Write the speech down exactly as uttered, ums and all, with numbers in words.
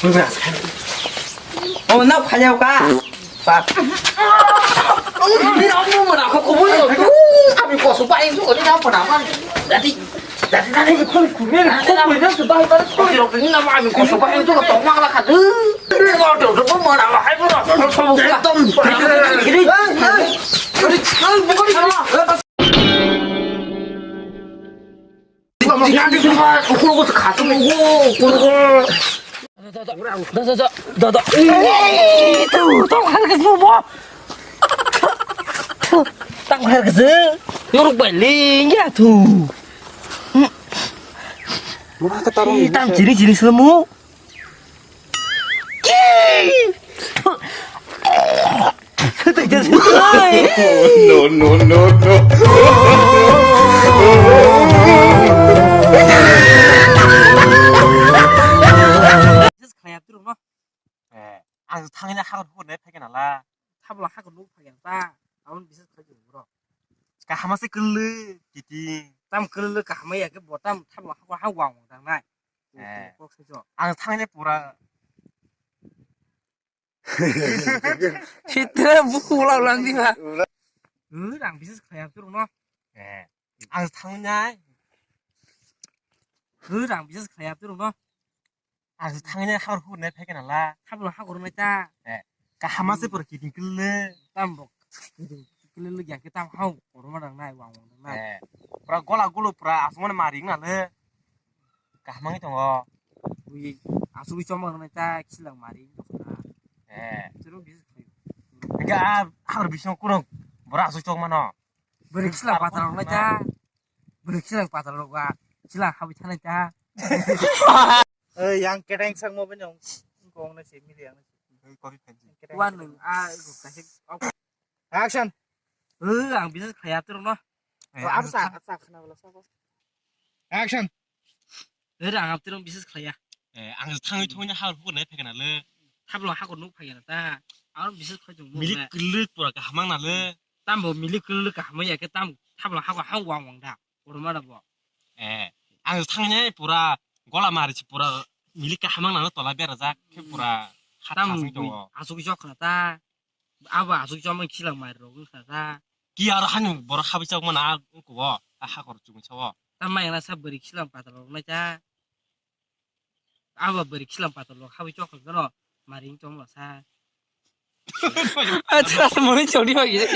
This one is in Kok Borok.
Oh, na phaya ka. Bap. Ni na mo mana ko ko mo. Kami ko so ba in ko ni na mana man. Dadi. Dadi dadi ko ko ni ko ko ni so ba ba. Ko ni na ma mi ko so ba in ko to ma la ka. Ni na to to mo mana la hai mo. Ekdom. Da, da, da, da, da. Ei, tu, tang har ke semua. Tang har ke se. Norok bai ling ya tu. Mura ka tarong. Tam jiri jiri semu. No, no, no, no. Ang thangna hakor hukor nai phaikhe nala. Thabla hakor nuk phaikhe ta. Abon bises khai jeng bro. Kahama se kwlwi kiti. Tam kwlwi kahama ya ke bo tam thabla hakor ha wang wang dang nai. Eh. Kok se jo. Ang thangna pura. Sitra buku ulang ulang di ba. Rang bises khai abdurno. Eh. Ang thangna. Rang bises khai abdurno. Ang thangni hak hur nai phaikhe nala. Hablo hak hur nai ta. Eh, kahama se pura kiting kile. Tam bok. Kiting kile le yang ke tam hau. Korma dang nai wang wang dang nai. Eh, pura gola golo pura asumane mari na le. Kahama ngi tongo. Ui, asugui chomang nai ta kilang mari. Eh. Chero bis. Ga hak hur bisong kurung. Bora asugui chok mano. Bwrwi khilang patal rok lai ta. Bwrwi khilang patal rok ba. Khilang habwi thanai ta. Oi, yang kedeng sang mo bini ong. Kong na se mili yang. Wan nung a ruk ta se. Action. Oi, ang bisa khaya tu rok no. Asa, asa khana bala sa. Action. Oi, ang aptirong bises khlaiya. Eh, ang thangwi thongwi hal hukor nai phekna le. Hablo hakor nuk phaiya ta. Aro bises khai tong. Milik kwlwk pura kaham wng na le. Tambo milik kwlwk kaham ya ke tam hablo hakor hang wang wang da. Korma da bo. Eh, ang thangwi pura gola mari si pura milik kaham wng na le tola berajak khe pura. Tam asuk jok na ta. Abo asuk chomang khilang mai rok wngkha ta. Ki aro hani borok habwi chok mana ang kubo a hakor chumui sao. Ta mai na sa bwrwi khilang patal rok nai ta. Abo bwrwi khilang patal rok habwi chok kha no mari wng tong sa. Acha mori chori ba gire.